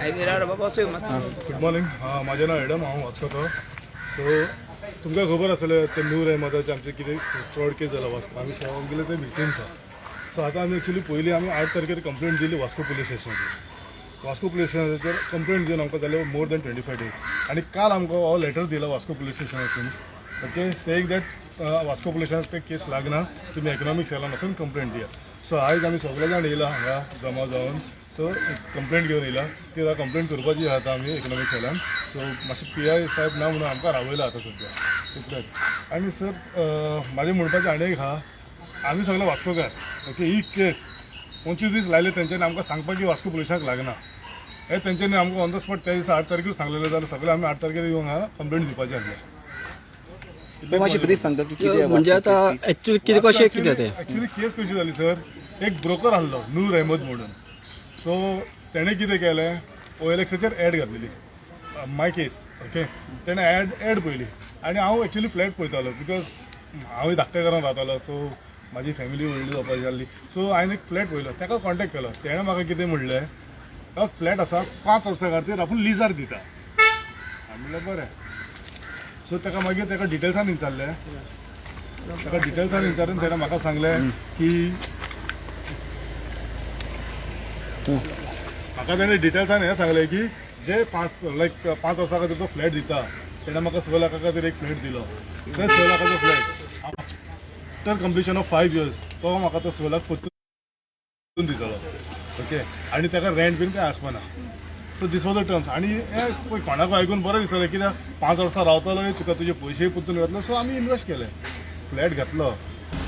Good morning, म्हाजें नांव Adam, हांव वास्कोचो. सो तुमकां खबर आसतलें ते नूर अहमदाचे आमचे कितें फ्रॉड केस जाला वास्को, आमी सगळे ते विक्टिम्स आसा. सो आतां आमी एक्चुली पयलीं आमी 8 तारखेर कंप्लेंट दिली वास्को पुलीस स्टेशनाचेर. वास्को पुलीस स्टेशनाचेर कंप्लेंट दिवन आमकां जाले मोर दॅन 25 डेज आनी काल आमकां हो लेटर दिला वास्को पुलीस स्टेशनासून, okay, saying that Vasco police स्टेशनाक ते केस लागना, तुमी इकनॉमीक सेलान वचून कंप्लेंट दिया. सो आयज आमी सगळे जाण येयला हांगा जमा जावन, सो कंप्लेंट घेवन येयला, ती आतां कंप्लेंट करपाची आहा आतां आमी इकनॉमीक सेलान. सो मातशें पी I साहेब ना म्हणून आमकां रावयला आतां सद्या, तितलेंच. आनी सर म्हाजें म्हणपाचें आनी एक आहा, आमी सगळे वास्कोकार, ओके, ही केस 25 दीस लायले तेंच्यांनी आमकां सांगपाक की वास्को पुलिसाक लागना, हे तेंच्यांनी आमकां ऑन the spot त्या दिसा 8 तारखेर सांगलेलें जाल्यार सगळे आमी 8 तारखेर येवन हांगा कंप्लेंट दिवपाचें आसलें. मातशें ब्रीफ सांगता की कितें म्हणजे आतां एक्चुअली कितें कशें कितें तें? एक्चुअली केस कशी जाली सर, एक ब्रोकर आहलो नूर अहमद म्हणून. सो तेणें कितें केलें, OLXचेर एड घातलेली माय केस, ओके. तेणें एड पळयली आनी हांव एक्चुअली फ्लॅट पळयतालो because हांव धाकट्या घरान रावतालो, सो म्हाजी फॅमिली व्हडली जावपाची जाल्ली. सो हांवें एक फ्लॅट पळयलो, ताका कॉन्टेक्ट केलो, तेणें म्हाका कितें म्हणलें, हो फ्लॅट आसा 5 वर्सां खातीर आपूण लिजार दिता. हांवें म्हणलें बरें. सो ताका मागीर ताका डिटेल्सान विचारलें, ताका डिटेल्सान विचारून तेणें म्हाका सांगलें की म्हाका तेणें डिटेल्सान हें सांगलें की जे 5 लायक 5 वर्सां खातीर तो फ्लॅट दिता, तेणें म्हाका 6 लाखां खातीर एक फ्लॅट दिलो. ते 6 लाखाचो flat after completion of 5 years तो म्हाका तो 6 लाख परतून दितलो, ओके. आनी ताका रेंट बीन कांय आसपाना. So these was the terms. आनी हें पळय कोणाकूय आयकून बरें दिसलें कित्याक 5 वर्सां रावतलो, तुका तुजे पयशेय परतून येतले. सो आमी इनवेस्ट केले, फ्लॅट घेतलो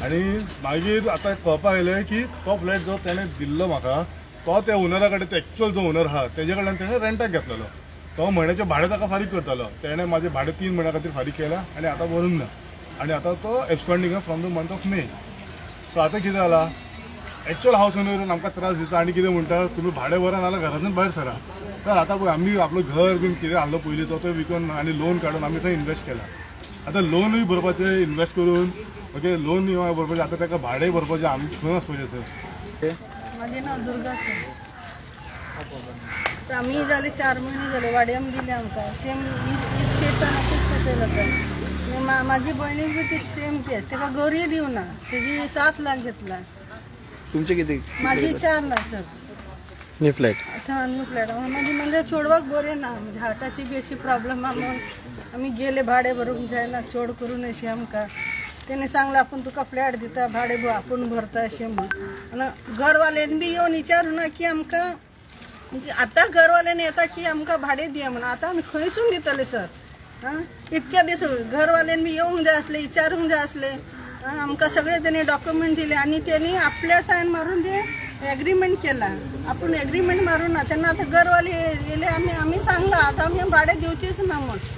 आनी मागीर आतां कळपाक आयलें की तो फ्लॅट जो तेणें दिल्लो म्हाका तो त्या ओनरा कडेन, एक्चुअल जो ओनर आहा तेजे कडल्यान तेणें रेंटाक घेतलेलो. तो म्हयन्याचें भाडें ताका फारीक करतालो, तेणें म्हाजें भाडें 3 म्हयन्या खातीर फारीक केलां आनी आतां भरूंक ना, आनी आतां तो एबस्कॉन्डींग आहा from the month of May. So आतां कितें जालां, एक्चुअल हावस ओनर आमकां त्रास दिता आनी कितें म्हणटा, तुमी भाडें भरा नाजाल्यार घरांतल्यान भायर सरा. तर आतां पळय आमी आपलो घर बीन कितें आहलो पयलींचो तो विकून आनी लोन काडून आमी थंय इनवेस्ट केला. आतां लोनूय भरपाचें इनवेस्ट करून, ओके, लोन भरपाचें, आतां ताका भाडें भरपाचें, आमी खंय वचपाचें सर? म्हाजें नांव दुर्गा सर. आमी जाले 4 म्हयने जाले वाड्यान दिले आमकां, सेम हीच केसान अशीच फसयला. म्हाजी भयणीक बी ती सेम केस, ताका घरूय दिवना, तेजी 7 लाख घेतला. तुमचे कितें? म्हाजी 4 लाख सर. न्यू फ्लॅट, हां न्यू फ्लॅट. म्हाजी म्हणजे चेडवाक बरें ना, म्हणजे हार्टाची बी अशी प्रॉब्लम आहा म्हणून आमी गेले, भाडें भरूंक जायना चड करून अशें आमकां. तेणें सांगलें आपूण तुका फ्लॅट दिता, भाडें आपूण भरता अशें म्हूण. आनी घरवाल्यांनी बी येवन विचारूं ना की आमकां आतां घरवाल्यांनी येता की आमकां भाडें दिया म्हणून, आतां आमी खंयसून दितले सर? आं इतक्या दीस घरवाल्यांनी बी येवंक जाय आसलें, विचारूंक जाय आसलें. आमकां सगळे तेणी डॉक्युमेंट दिले आनी तेणी आपल्या सायन मारून ते एग्रीमेंट केला, आपूण एग्रीमेंट मारून ना. तेन्ना आतां घरवाले येयले, आमी आमी सांगलां आतां आमी भाडें दिवचीच ना म्हूण.